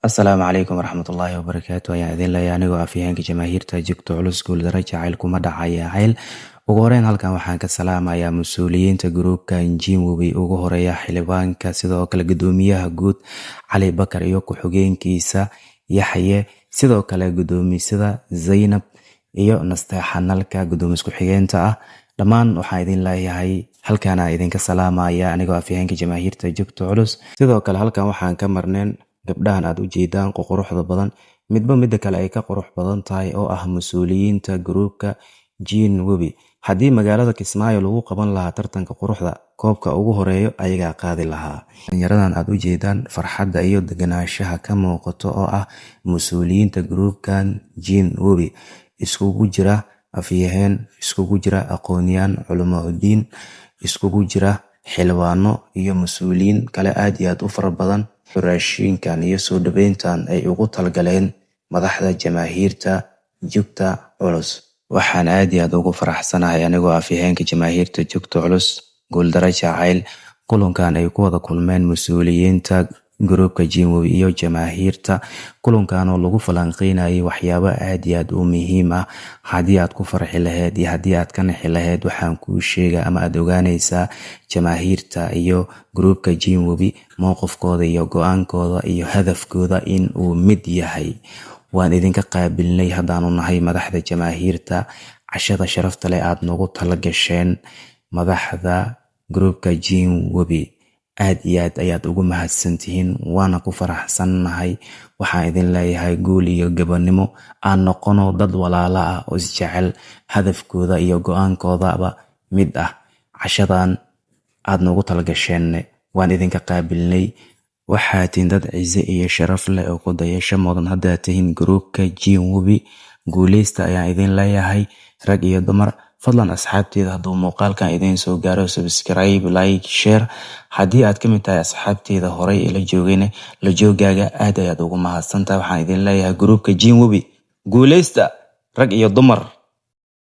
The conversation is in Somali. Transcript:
Asalaamu calaykum waraxmatullaahi wabarakaatu ayaan idin leeyahay anigoo afhayeenka jamaahiirta Jugta Culus. Guuldaro jacayl kuma dhacaya cayl. Ugu horeyn, halkan waxaan ka salaamayaa mas-uuliyiinta gruubka Jimwobi, ugu horeeya xildhibaanka, sidoo kale gudoomiyaha guud Cali Bakar iyo ku-xigeenkiisa Yaxye, sidoo kale gudoomisada Zaynab iyo Nasteexa Nalka, gudoomis ku-xigeenta ah. Dhammaan waxaan idin leeyahay, halkaana idinka salaamaya anigoo afhayeenka jamaahiirta Jugta Culus. Sidoo kale halkan waxaan ka marneen gabdhahan aad ujeedaan, quruxda badan, midba midda kale ay ka qurux badan tahay, oo ah mas-uuliyiinta gruubka Jin Webi. Haddii magaalada Kismaayo lagu qaban lahaa tartanka quruxda, koobka ugu horeeyo ayagaa qaadi lahaa. Dhalinyaradan aad ujeedaan, farxadda iyo deganaanshaha ka muuqato, oo ah mas-uuliyiinta gruubkan Jin Webi, iskugu jira afyaheen, iskugu jira aqoonyahan, culamo udiin, iskugu jira xildhibaano iyo mas-uuliyiin kale aad iyo aad u fara badan, raashinkan iyo soo dhaweyntan ay ugu talgaleen madaxda jamaahiirta Jugta Culus. Waxaan aad iyo aad ugu faraxsanahay anigoo afhayeenka jamaahiirta Jugta Culus, Guuldaro Jacayl, kulankan ay ku wada kulmeen mas-uuliyiinta gruubka Jimwobi iyo jamaahiirta, kulankan oo lagu falanqeynayay waxyaabo aad iyo aad u muhiim ah. Haddii aad ku farxi lahayd iyo haddii aad ka nixi lahayd, waxaan kuu sheega ama aad ogaanaysaa jamaahiirta iyo gruubka Jimwobi mowqifkooda iyo go-aankooda iyo hadafkooda in uu mid yahay. Waan idinka qaabilnay haddaanu nahay madaxda jamaahiirta cashada sharafta leh aad nagu tala gasheen. Madaxda gruubka Jimwobi, aad iyo aad ayaad ugu mahadsantihiin, waana ku faraxsannahay. Waxaan idin leeyahay guul iyo gabonimo. Aan noqono dad walaalo ah oo isjecel, hadafkooda iyo go-aankoodaba mid ah. Cashadan aad noogu talagasheenna waan idinka qaabilnay. Waxaa tihiin dad ciise iyo sharaf leh oo ku dayasho mudan haddaad tihiin gruubka Jimwobi. Guuleysta ayaan idin leeyahay, rag iyo dumar. Fadlan asxaabteeda, hadduu muuqaalkan idiin soo gaaro, subscribe, like, share. Haddii aad ka mid tahay asxaabteeda horay ila joogayna, la joogaaga aad ayaad ugu mahadsantahay. Waxaan idin leeyahay, gruubka Jimwobi, guuleysta, rag iyo dumar.